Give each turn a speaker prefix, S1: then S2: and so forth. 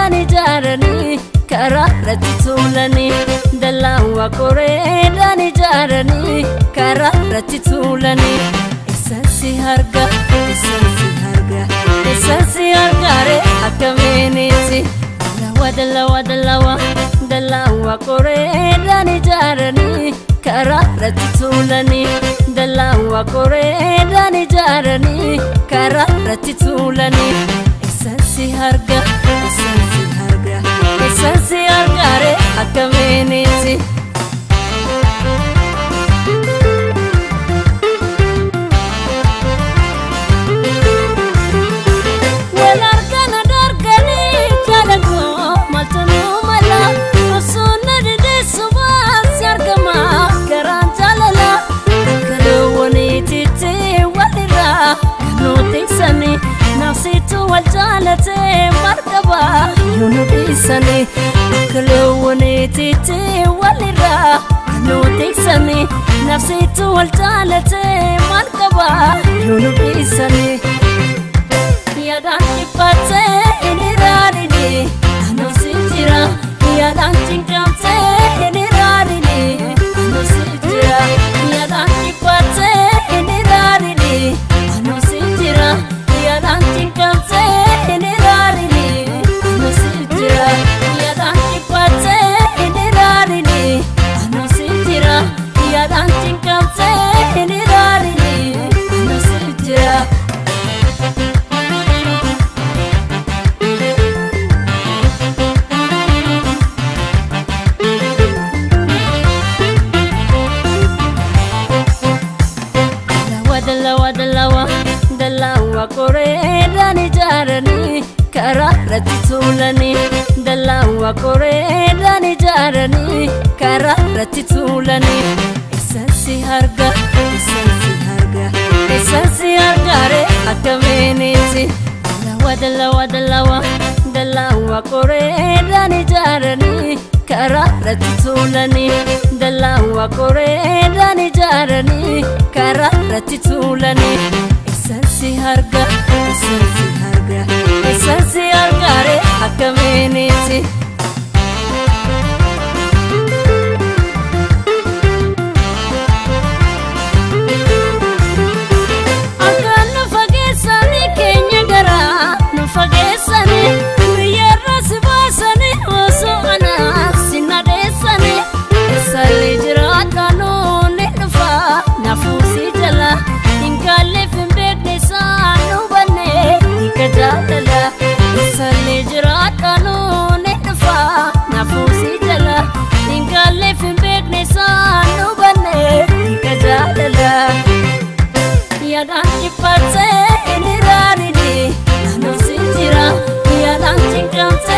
S1: koreedhaan ijaaranii karaa irratti tuulanii dallaa koreedhaan ijaaranii karaa irratti tuulanii eessansi harga eessansi harga eessansi hargaare akkamiiniti dallawa dallawa dallawa dallaa koreedhaan ijaaranii karaa irratti tuulanii dallaa koreedhaan ijaaranii karaa irratti tuulanii eessansi harga eessansi harga eessansi hargaare akkamiiniti. Wal argana darganii jaalagoo maaltu mala osoo na dideessu baasi argama garaan jaalala akka loowwaniititti walirraa kan nu tiksanii nafsitu wal jaalatee marqaba yoo nu dhiisanii akka loowwaniititti walirraa kan nu tiksanii nafsitu wal jaalatee marqaba yoo nu dhiisanii. Yaadaan dhiphatee hin ilaaline anuuf si jira yaadaan cinqamtee hin ilaaline anuuf si jira yaadaan dhiphatee hin ilaaline anuuf si jira yaadaan cinqamtee hin ilaaline anuuf si jira yaadaan dhiphatee hin ilaaline anuuf si jira yaadaan cinqamtee hin ilaaline anuuf si jira. Dallawa dallawa dallawa koreedhaan ijaaranii karaa irratti tuulanii dallawa koreedhaan ijaaranii karaa irratti tuulanii eessansi harga eessansi harga eessansi hargaare akkamiiniti dallawa dallawa dallawa dallawa koreedhaan ijaaranii karaa irratti tuulanii dallawa koreedhaan ijaaranii karaa irratti tuulanii eessansi harga eessansi harga eessansi hargaare akkamiiniti. Akka nu fageessanii keenya garaa nu fageessanii biyyarra si baasanii osoo anaa si nadheessanii eessallee jiraadhaan ni dhufa naafuu si jala hin gaalleef hin beekne isaan hubanne hiika jaalala eessallee jiraadhaan ni dhufa naafuu si jala hin gaalleef hin beekne isaan hubanne hiika jaalala. Yaadaan dhiphatee hin ilaaline anuuf si jira yaadaan cinqamtee